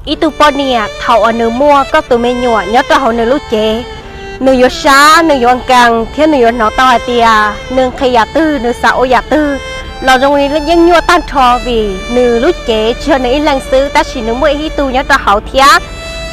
Ib tug poj niam thaum uas nws muaj koj tus me nyuam nyob rau hauv nws lub cev, nws yuav sab, nws yuav nkees thiab nws yuav hnov tau hais tias nws nqhis yam twg, nws xav ua yam twg los zoo li yeej nyuaj tag nrho vim nws lub cev tsis yog nws ib leeg xwb tab sis nws muaj ib tug nyob rau hauv thiab.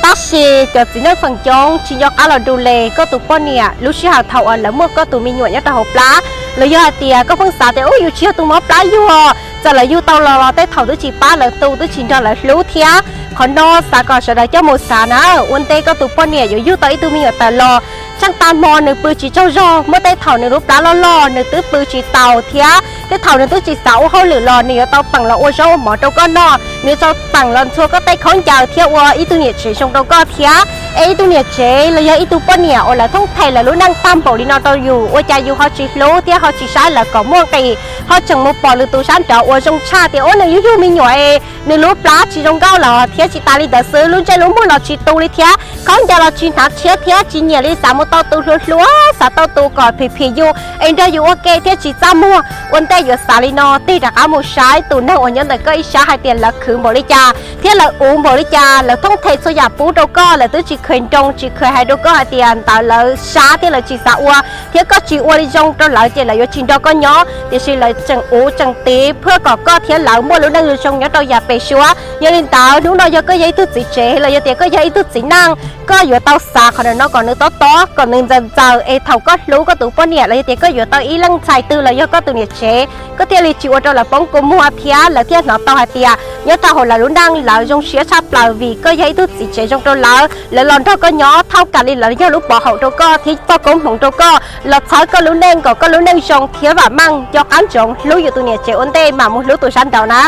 Tab sis cov txiv neej feem coob tsis nco qab los du les koj tus poj niam lub sij hawm thaum uas lawv muaj koj tus me nyuam nyob rau hauv plab, los yog hais tias koj pheej xav tias ub yus tsis yog tus mov plab yug os, txawm lawv yug tau los los tej thaum twb tsis pab lawv tu, twb tsis nrog lawv hlub thiab. Qhov no xav kom sawv daws coj mus xav na, ua ntej koj tus poj niam yuav yug tau ib tug me nyuam tawm los, tsheej tag hmo nws pw tsis tsaug zog, muaj tej thaum nws lub plab loj loj nws twb pw tsis taus thiab tej thaum nws twb tsis xav ua hauj lwm los nws yuav tau peem los ua zaub ua mov rau koj noj, nws yuav tau peem los ntxhua koj tej khaub ncaws thiab ua ib tug niam tsev zoo rau koj thiab. Es ib tug niam tsev los yog ib tug poj niam uas lawv thoob them lawv lub neej tag npaum li no rau yus, ua cas yus ho tsis hlub thiab ho tsis saib lawv kom muaj nqis, ho tseem mus pom lwm tus sab nraud uas zoo tshaj tias ub nws yug yug me nyuam es nws lub plab tsis zoo nkauj los thiab tsis tas li ntawd xwb, lub ntsej lub muag los tsis tu li thiab, khaub ncaws los tsis hnav tshiab thiab tsis nyiam li, xav mus tau tus hluas hluas, xav tau tus kom phim phim yus es nrog yus ua ke thiab tsis txaj muag. Ua ntej yuav xav li no tig rov qab mus saib tus neeg uas nyob ntawm koj ib sab hais tias lawv khwv npaum li cas thiab lawv uv npaum li cas, lawv thoob them txhua yam pub rau koj, lawv twb tsis kheev nroo tsis kheev hais rau koj hais tias ntawd lawv sab thiab lawv tsis xav ua, thiab koj tsis ua li zoo rau lawv ces lawv yuav tsis nrog koj nyob, tiam sis lawv tseem uv tseem tiv phwj kom koj thiab lawv muaj lub neej zoo nyob rau yav pem suab. Yog li ntawd hnub no yog koj yog ib tug txiv tsev los yog tias koj yog ib tug txiv neej, koj yuav tau xav qhov no kom nws tob tob, kom nws ntxaws ntxaws es thaum koj hlub koj tus poj niam los yog tias koj yuav tau ib leej ntxhais twg los yog koj tus niam tsev, koj thiaj li tsis ua rau lawv poob kua muag thiab lawv thiaj hnov tau hais tias nyob rau hauv lawv lub neej lawv zoo siab tshaj plaws vim koj yog ib tug txiv tsev zoo rau lawv, lawv los nrog koj nyob thauj kam li lawv yog lub pov haum rau koj thiab poj koob hmoov rau koj, los txhawb koj lub neej kom koj lub neej zoo thiab vam meej, nco qab ntsoov hlub yus tus niam tsev ua ntej mam mus hlub tus sab nraud na.